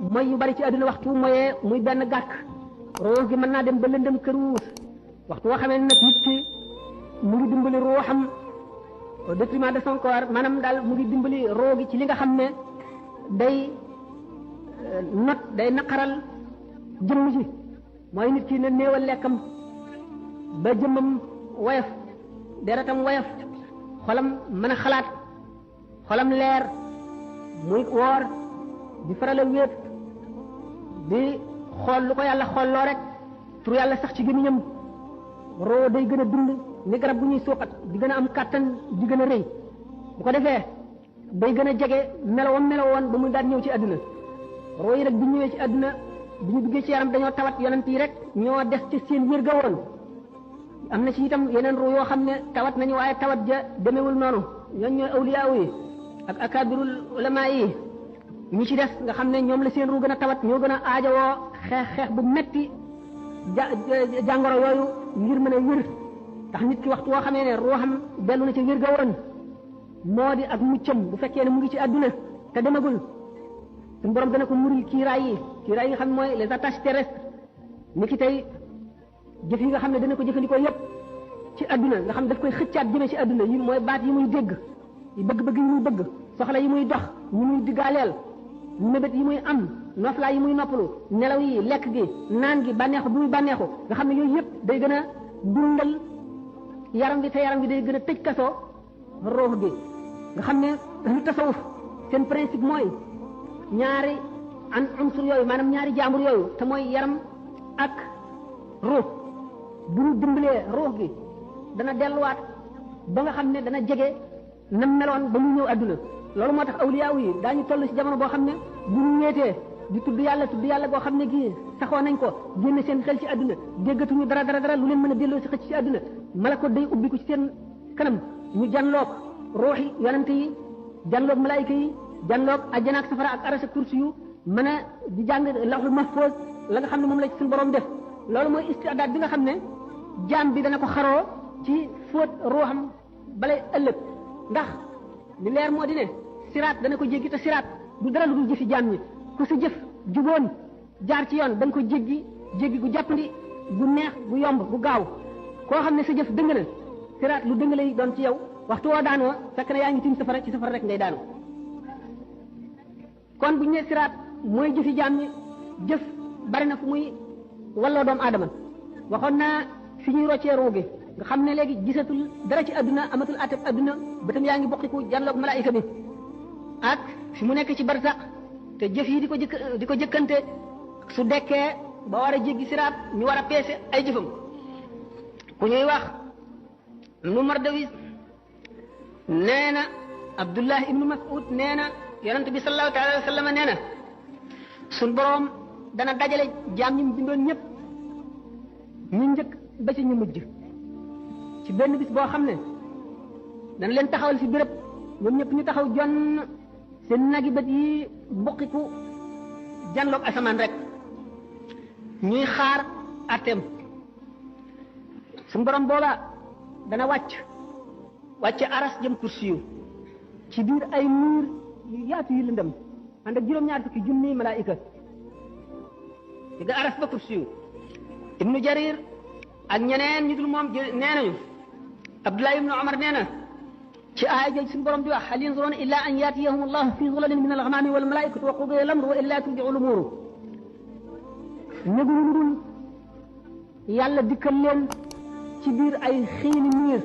mooy yu bari ci àdduna waxtu mooyee muy benn gàkk ruux gi mën naa dem ba lëndëm këruus waxtu woo xamee nag nit ki mu ngi dimbali ruuxam au détriment de son corps maanaam daal mu ngi dimbali ruu gi ci li nga xam ne day naqaral jëmm ji mooy nit ki ne néewal lekkam ba jëmmam woyof deretam woyof xolam mën a xalaat xolam leer muy woor di faral a wéet di xool lu ko yàlla xoolloo rek tur yàlla sax ci gémmiñam roo day gën a dund ni garab bu ñuy suuxat di gën a am kàttan di gën a rëy bu ko defee day gën a jege melowoon ba muy daan ñëw ci àdduna roo yi nag bi ñëwee ci àdduna bi ñu duggee ci yaram dañoo tawat yonent yi rek ñoo des ci seen wér ga woon am na ci itam yeneen ruu yoo xam ne tawat nañu waaye tawat ja demewul noonu ñooñ ñooy awliyaaw yi ak akabirul ulama yi ñi ci des nga xam ne ñoom la seen ruu gën a tawat ñoo gën a aajowoo xeex bu metti jàngoro yooyu ngir mën a wér tax nit ki waxtu woo xamee ne ruuxam dellu na ci wér ga woon moo di ak muccam bu fekkee ne mu ngi ci àdduna te demagul suñu borom dana ko muril kiiraay yi nga xam ne mooy les attaches terrestres ni ki tey jëf yi nga xam ne dana ko jëfandikoo yépp ci àdduna nga xam ne daf koy xëccaat jëme ci àdduna yi mooy baat yi muy dégg yi bëgg-bëgg yi muy bëgg soxla yi muy dox yi muy diggaaleel mébét yi muy am noflaay yi muy noppalu nelaw yi lekk gi naan gi bànneexu bi muy bànneexu nga xam ne yooyu yépp day gën a dundal yaram bi te yaram bi day gën a tëj kaso ruux gi nga xam ne lu tasawuf seen principe mooy ñaari unsur yooyu maanaam ñaari jaambur yooyu te mooy yaram ak ruux bu ñu dimbalee ruux gi dana delluwaat ba nga xam ne dana jege na meloon ba mu ñëw adduna loolu moo tax awliyaaw yi daañu toll ci jamono boo xam ne bu ñu ñeetee di tudd yàlla boo xam ne gii saxoo nañ ko génne seen xel ci adduna déggatuñu dara lu leen mën a delloo si xëcc ci adduna malako day ubbi ko ci seen kanam ñu janloog ruuxi yonante yi janloog malaayika yi janloog ajjana ak safara ak arasa kursi yu mën a di jàng lawhul mahfuz la nga xam ne moom la ci suñu borom def loolu mooy istidaad bi nga xam ne jaam bi dana ko xaroo ci fóot ruuxam balay ëllëg ndax li leer moo di ne siraat dana ko jéggi te siraat du dara lu dul jëfi jaam ñi ku sa jëf juboon jaar ci yoon da nga ko jéggi gu jàppandi gu neex gu yomb gu gaaw koo xam ne sa jëf dëng na siraat lu dëng lay doon ci yow waxtu woo daanoo fekk na yaa ngi tiim safara ci safara rek ngay daanu kon bu ñu nee siraat mooy jëfi jaam ñi jëf bari na fu muy walloo doomu aadama waxoon naa fi ñuy roccee ruu gi nga xam ne léegi gisatul dara ci adduna amatul ateb adduna bëtam yaa ngi bokkiku janloog malaayika bi ak fi mu nekk ci barzaq te jëf yi di ko jëkkante su dekkee ba war a jéggi siraat ñu war a peese ay jëfam ku ñuy wax nu Mardawis nee na Abdullah ibnu Mas'ud nee na yonent bi sallallahu taala wa sallam nee na suñ boroom dana dajale jaam ñi mu bindoon ñëpp ñu njëkk ba ci ñu mujj ci benn bis boo xam ne dana leen taxawal fi béréb ñoom ñëpp ñu taxaw jonn seen nagi bët yi bokkiku janloog asamaan rek ñuy xaar atteem suñu borom booba dana wàcce aras jëm kursiyu ci biir ay nuur yu yaatu yu lëndëm ànd ak juróom-ñaar fukki junni malaayika ci ga aras ba kursiyu ibnu jarir ak ñeneen ñu dul moom nee nañu abdullah ibnu omar nee na ci aaya jooju suñu borom di wax hal yanzuruna illa an yatiyahum allahu fi zulalin min alghamami wal malaikatu wa qudiya al-amru wa illa turji'u al-umuru ñëguñu lu dul yàlla dikkal leen ci biir ay xiini niir